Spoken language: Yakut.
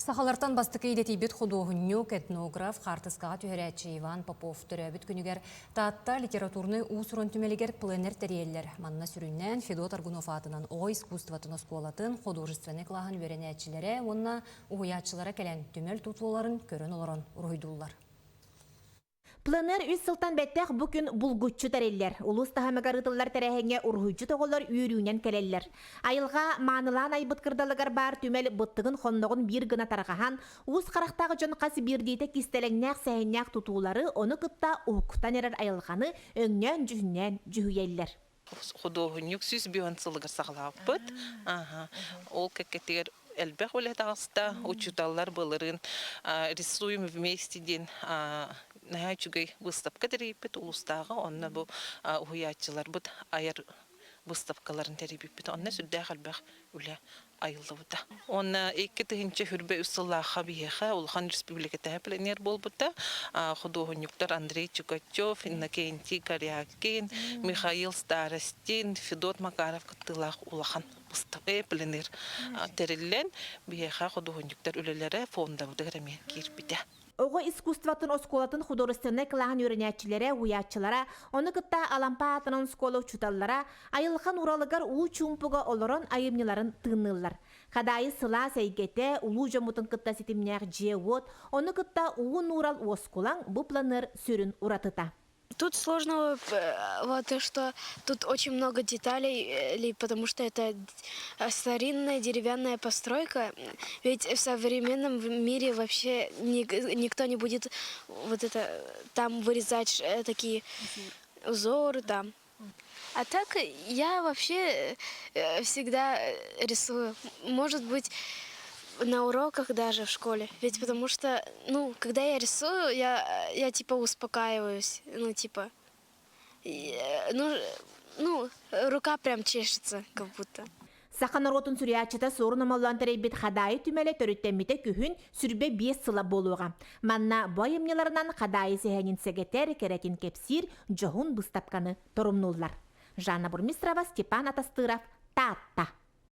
Сахалартан бастакы идэтийбит худуоһунньук, этнограф, хаартыскаҕа түһэрээччи Иван Попов төрөөбүт күнүгэр Таатта литературнай уус-уран түмэлигэр пленэр тэрийэллэр. Манна сүрүннээн Федот Аргунов аатынан оҕо искусствотын оскуолатын художественнай кылааһын үөрэнээччилэрэ уонна уһуйааччылара кэлэн түмэл тутууларын көрөн олорон уруһуйдууллар. Пленэр үс сылтан бэттэх бу күн булгуччу тэриллэр. Улуус таһымыгар ыытыллар тэрээһиҥҥэ уруһуйдьут оҕолор үөрүүнэн кэлэллэр. Айылҕа маанылаан айбыт кырдалыгар баар түмэл быттыгын-хонноҕун биир гына тарҕаһан, уус харахтаах дьон хас биирдиитэ кистэлэҥнээх сэһэннээх тутуулары, ону кытта уһуктан эрэр айылҕаны өҥнөөн-дьүһүннээн дьүһүйэллэр. Худуоһунньук 105 сылыгар саҕалаабыппыт. Ол кэккэтигэр элбэх үлэ таҕыста. Учууталлар былырыын «Рисуем вместе» диэн наһаа үчүгэй выставка тэрийбит улуустааҕы. Онно бу уһуйааччыларбыт айар выставкаларын тэрийбиппит. Онно сүрдээх элбэх үлэ айыллыбыта. Уонна 2023 сыллаахха биһиэхэ улахан республикатааҕы пленэр буолбута. Худуоһунньуктар Андрей Чукачев, Иннокентий Корякин, Михаил Старостин, Федот Макаров кыттыылаах улахан выставка пленэр тэриллэн биһиэхэ худуоһунньуктар үлэлэрэ фондабытыгар эмиэ киирбитэ. Оҕо искусствотын оскуолатын художественнай кылааһын үөрэнээччилэрэ, уһуйааччылара, ону кытта Алампа аатынан оскуола учууталлара айылҕан Уралыгар уу чуумпуга олорон айымньыларын тыынныыллар. Хадаайы сылаас эйгэтэ, улуу дьоммутун кытта ситимнээх дьиэ-уот, ону кытта уу нуурал уоскулаҥ бу планер сүрүн уратыта. Тут сложного вот то, что тут очень много деталей, потому что это старинная деревянная постройка. Ведь в современном мире вообще никто не будет вот это там вырезать такие узоры там. А так я вообще всегда рисую. Может быть, на уроках даже в школе. Ведь потому что, ну, когда я рисую, я типа успокаиваюсь. Ну, типа, ну, ну, рука прям чешется, как будто. Саха норуотун суруйааччыта Суорун Омоллоон тэрийбит Хадаайы түмэлэ төрүттэммитэ күһүн 25 сыла буолуоҕа. Манна бу айымньыларынан Хадаайы сэһэнин сэгэтэр, кэрэтин кэпсиир дьоһун быыстапканы торумнууллар. Жанна Бурмистрова, Степан Атастыров, Таатта.